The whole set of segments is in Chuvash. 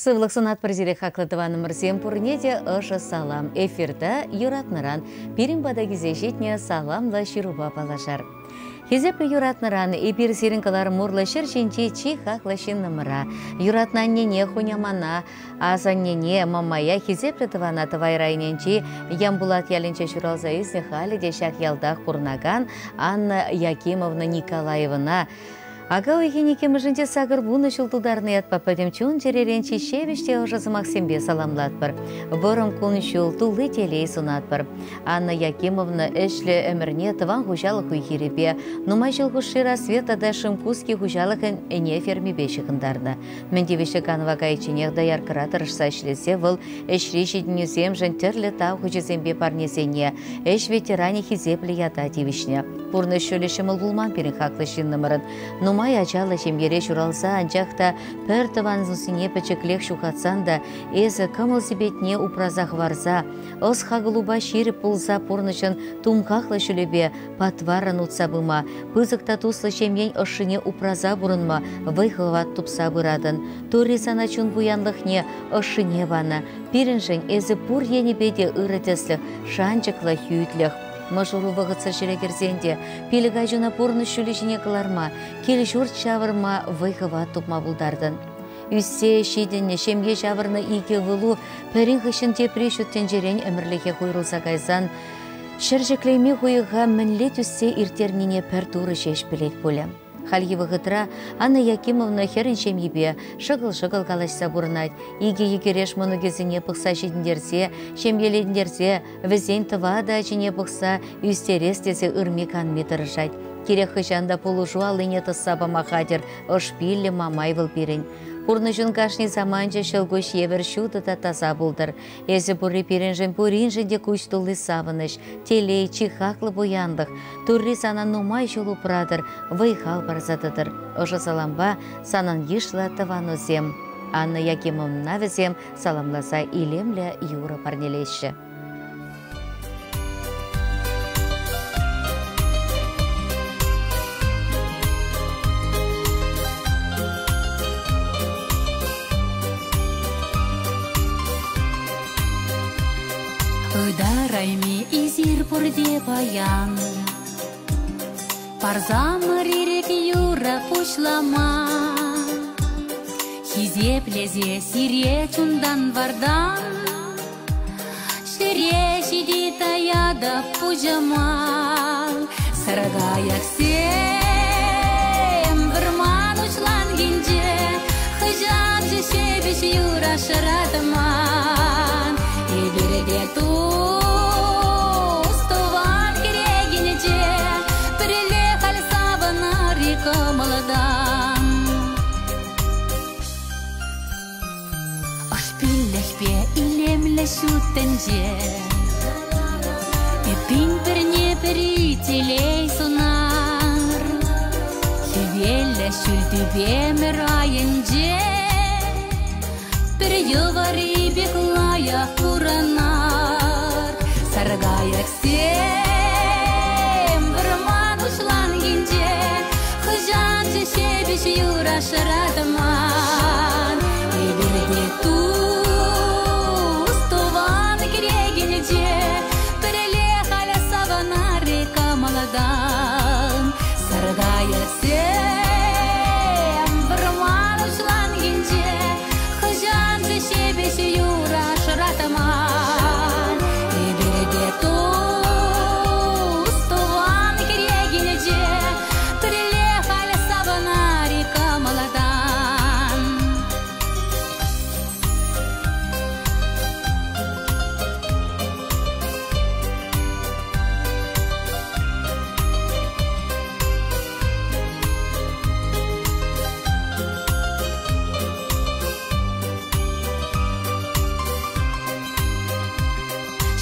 Сывлӑх сунатпӑр сире хаклӑ тӑванӑмӑрсем пурне те ӑшӑ салам. Эфирта юратнӑран пирӗн пата килсе ҫитнӗ саламлӑ ҫырупа паллашар. Хисеплӗ юратнӑран эпир сирӗн кӑларӑм урлӑ ҫӗр ҫинчи чи хаклӑ ҫыннӑмӑра, юратнӑ аннене, хунямана, асаннене, мамая, хисеплӗ тӑвана Тӑвай районӗнчи Ямбулат ялӗнче ҫуралса ӳснӗ халӗ те ҫак ялтах пурӑнакан Анна Якимовна Николаевӑна Ака уйӑхӗн иккӗмӗшӗнче 80 ҫул тултарнӑ ятпа пӗтӗм чун-чӗререн чи ҫепӗҫ те ӑшӑ сӑмахсемпе саламлатпӑр. Вӑрӑм кун-ҫул, тулли телей сунатпӑр. Анна Якимовна ӗҫлӗ ӗмӗрне тӑван хуҫалӑх уй-хирӗпе, нумай ҫул хушши Рассвет тата Шимкусский хуҫалӑхӗн ӗне фермипе ҫыхӑнтарнӑ. Мӗн тивӗҫлӗ канӑва кайичченех дояркӑра тӑрӑшса ӗҫлесе вӑл ӗҫри ҫитӗнӳсемшӗн тӗрлӗ тав хучӗсемпе парнесене, ӗҫ ветеранӗ хисеплӗ ята тивӗҫнӗ. Пурнӑҫ ҫулӗ ҫӑмӑл пулман пирӗн хаклӑ ҫыннӑмӑрӑн. Нумай ачаллӑ ҫемьере ҫуралса, анчах та пӗр тӑвансене пӗчӗклех ҫухатсан та эсӗ кӑмӑл-сипетне упраса хӑварса, ӑс-хакӑлупа ҫирӗп пулса пурнӑҫӑн тумхахлӑ ҫулӗпе патваррӑн утса пыма, пысӑк та туслӑ ҫемьен ӑшшине упраса пурӑнма вӑй-хӑват тупса пыратӑн. Турри сана чун пуянлӑхне, ӑшшине панӑ. Пирӗншӗн эсӗ пур енӗпе те ырӑ тӗслӗх, шанчӑклӑ хӳтлӗх. Мӑшӑру вӑхӑтсӑр ҫӗре кӗрсен те пилӗк ачуна пурнӑҫ ҫулӗ ҫине кӑларма, кил-ҫурт ҫавӑрма вӑй-хӑват тупма пултартӑн. Ӳссе ҫитӗннӗ, ҫемье ҫавӑрнӑ икӗ ывӑлу пӗрин хыҫҫӑн тепри ҫут тӗнчерен ӗмӗрлӗхех уйрӑлса кайсан ҫӗр ҫӗклейми хуйӑха мӗнле тӳссе ирттернине пӗр Турӑ ҫеҫ пӗлет пулӗ. Хальхи вӑхӑтра Анна Якимовна хӗрӗн ҫемйипе шӑкӑл-шӑкӑл калаҫса пурӑнать. Икӗ йӗкӗреш мӑнукӗсене пӑхса ҫитӗнтерсе, ҫемьелентерсе, вӗсен тӑватӑ ачине пӑхса ӳстерес тесе ырми-канми тӑрӑшать. Кирек хӑҫан та пулӑшу аллине тӑсса пама хатӗр ӑш-пиллӗ мамай вӑл пирӗн. Пурнӑҫӑн кашни саманчӗ ҫӑлкуҫ евӗр ҫутӑ та таса пултӑр. Эсӗ пурри пирӗншӗн пуриншӗн те куҫ тулли савӑнӑҫ, телей, чи хаклӑ пуянлӑх. Турри сана нумай ҫул упратӑр, вӑй-хал парса тӑтӑр. Ӑшӑ салампа санӑн йышлӑ тӑванусем. Анна Якимовнӑна вӗсем саламласа илемлӗ юрӑ парнелеҫҫӗ. Ытарайми эсир пурте паян Парсамӑр ирӗк юрӑ пуҫлама. Хисеплесе сире чунтан вартан Ҫӗре ҫити таятӑп пуҫӑма. Саркайӑксем вӑрман уҫланкинче хӑҫан ҫепӗҫ юра шӑратман. Эпир те тус тӑван кӗрекинче пӗрле халь савӑнар-и кӑмӑлтан. Ӑшпиллӗхпе илемлӗ ҫут тӗнче. Эппин пӗрне-пӗри телей сунар. Хӗвеллӗ ҫӳл тӳпемӗр айӗнче пӗр йӑвари пек лайӑх пурӑнар. Саркайӑксем вӑрман уҫланкинче хӑҫан ҫепӗҫ юра шӑратман. Эпир те тус тӑван кӗрекинче пӗрле халь савӑнар-и кӑмӑлтан. Саркайӑксем вӑрман уҫланкинче хӑҫан ҫепӗҫ юра шӑратман. Эпир те тус тӑван кӗрекинче пӗрле халь савӑнар-и кӑмӑлтан.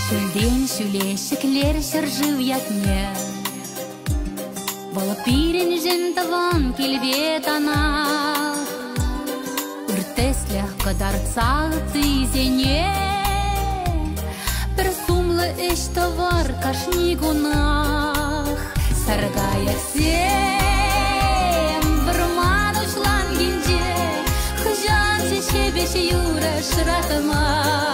Ҫӳлтен ҫӳле ҫӗклер ҫӗршыв ятне. Вӑл пирӗншӗн тӑван килпе танах. Ыр тӗслӗх кӑтартса ыттисене пӗр сумлӑ ӗҫ тӑвар кашни кунах. Саркайӑксем вӑрман уҫланкинче хӑҫан Ҫепӗҫ юрӑ шӑратма.